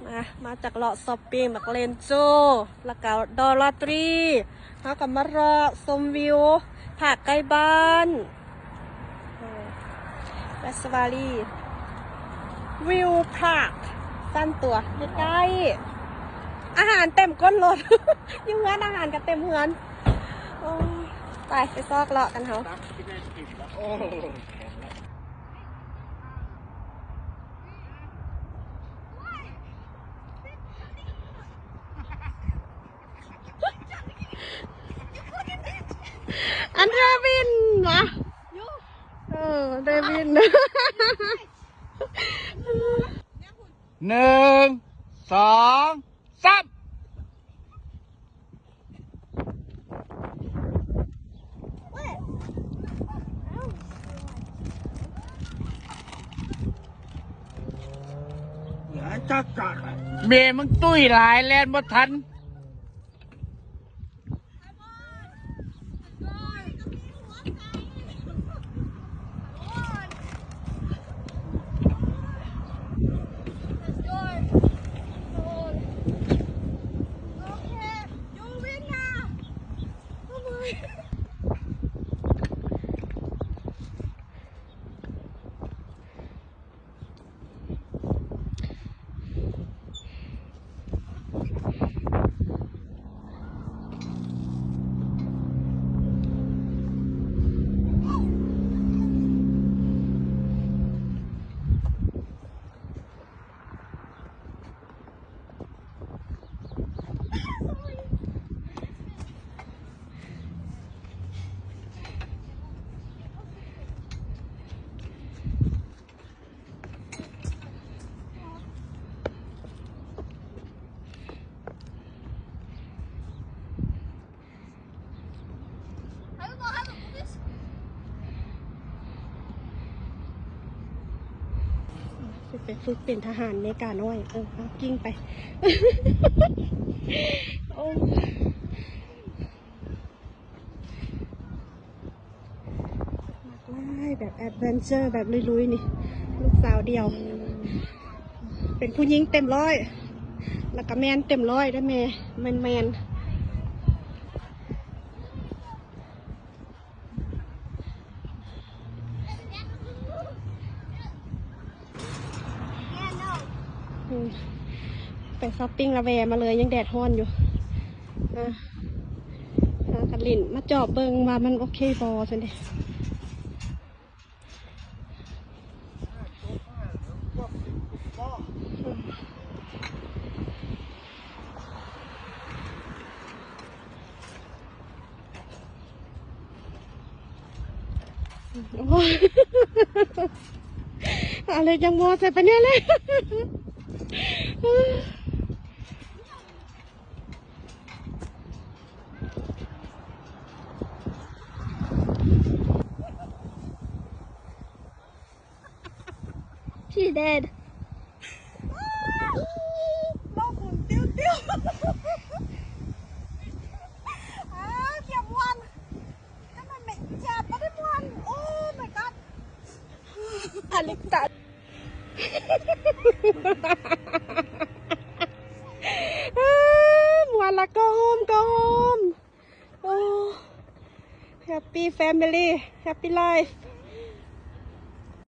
ມາ ມາຈາກເລາະຊັອບປິງ ບັກເລນໂຈ ແລ້ວກໍດອລລາຕຣີ ເຮົາກໍມາເລາະຊົມວິວ ພາກໃກ້ບ້ານ ເອີ ແວສວາລີ ວິວພາກ ສາມຕົວ ໃກ້ໆ ອາຫານເຕັມກົ້ນລົດ ຢູ່ເຮືອນອາຫານກໍເຕັມເຮືອນ. ໂອ້ ໄປ ໄປຊອກເລາະກັນເຮົາ. ອັນເດວິນຫວາ? ເອີ ເດວິນ. ໜຶ່ງ ສອງ ສາມ. ແມ່ມຶງຕຸ້ຍຫຼາຍ ແລ່ນບໍ່ທັນ.ໄປຝຶກເປັນທະຫານເມການ້ອຍ ເອີ ກິ້ງໄປ ໂອ້. ມັກຫຼາຍແບບແອັດເວັນເຈີ ແບບລຸຍໆ ນີ້ ລູກສາວດຽວ ເປັນຜູ້ຍິງເຕັມຮ້ອຍ ແລ້ວກະແມນເຕັມຮ້ອຍເດ້ແມ່ ແມນໆ. ອືມ ໄປຊັອບປິງລະແວະມາເລີຍ ຍັງແດດຮ້ອນຢູ່ ເອີ ຫາກັນຫຼິ້ນ ມາຈອບເບິ່ງວ່າມັນໂອເຄບໍ່ຊັ້ນເດ. ໂອ້ຍ ອາເລັກຍັງບໍ່ໃສ່ປານນີ້ເລີຍ. She's dead. ໂລກໝູນຕິວໆ ອ້າ ຂຽບມ່ວນ ແຕ່ມັນແມ່ນແຊບບໍ່ໄດ້ມ່ວນ Oh my god. ອາລິກຕາ ມ່ວນລະ Go home, go home. ໂອ້ Happy family, happy life.